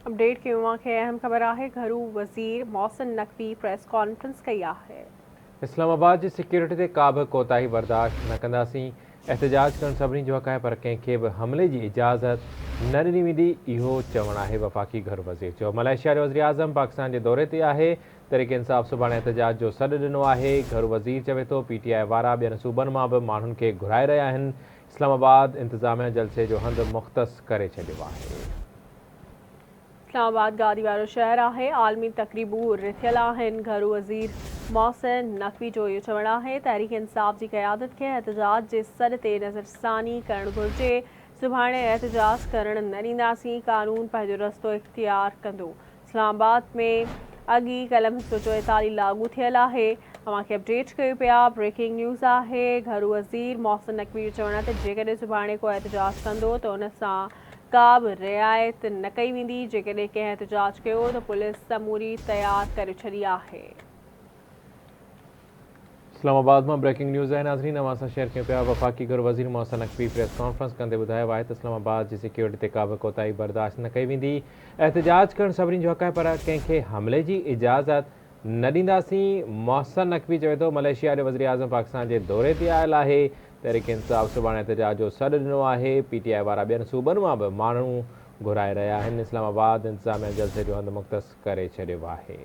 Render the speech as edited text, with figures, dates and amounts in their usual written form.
Update ڪيون اوهان کي اهم خبر آهي گهرو وزير محسن نقوي پريس ڪانفرنس ڪئي آهي. اسلام آباد جي سيڪيورٽي تي ڪابه ڪوتاهي برداشت نه ڪنداسين، احتجاج ڪرڻ سڀني جو حق آهي پر ڪنهن کي به حملي جي اجازت نه ڏني ويندي، اهو چوڻ آهي وفاقي گهرو وزير جو. ملائيشيا جو وزيراعظم پاڪستان جي دوري تي آهي، تحريڪ انصاف سڀاڻي احتجاج جو سڏ ڏنو آهي، گهرو وزير چوي ٿو پي ٽي آء وارا ٻين صوبن مان به ماڻهن کي گهرائي رهيا آهن، اسلام آباد انتظاميا جلسي جو هنڌ مختص ڪري ڇڏيو آهي. اسلام آباد گادي وارو شهر آهي، عالمي تقريبون رٿيل آهن، گهرو وزير محسن نقوي جو اهو چوڻ آهي تحريڪ انصاف جي قيادت کي احتجاج جي سڏ تي نظرثاني ڪرڻ گهرجي، سڀاڻي احتجاج ڪرڻ نه ڏينداسين، قانون پنهنجو رستو اختيار ڪندو. اسلام آباد ۾ اڳ ئي قلم 144 لاڳو ٿيل آهي، اوهان کي اپڊيٽ ڪيون پيا، بريڪنگ نيوز آهي، گهرو وزير محسن نقوي جو چوڻ آهي ته جيڪڏهن سڀاڻي ڪو احتجاج ڪندو ته ان سان ڪا به رعايت نه ڪئي ويندي، جيڪڏهن ڪنهن احتجاج ڪيو ته پوليس سموري تيار ڪري ڇڏي آهي. اسلام آباد مان بريڪنگ نيوز آهي ناظرين اوهان سان شيئر ڪيون پيا وفاقي گهرو وزير محسن نقوي پريس ڪانفرنس ڪندي ٻڌايو آهي ته اسلام آباد جي سيڪيورٽي تي ڪابه ڪوتاهي برداشت نه ڪئي ويندي احتجاج ڪرڻ سڀني جو حق آهي پر ڪنهن کي حملي جي اجازت نه ڏينداسين محسن نقوي چوي ٿو ملائيشيا جو وزيراعظم پاڪستان جي دوري تي آيل آهي تحريڪ انصاف سڀاڻي احتجاج جو سڏ ڏنو آهي پي ٽي آء وارا ٻين صوبن مان به ماڻهو گهرائي رهيا آهن اسلام آباد انتظاميا جلسي جو هنڌ مختص ڪري ڇڏيو آهي.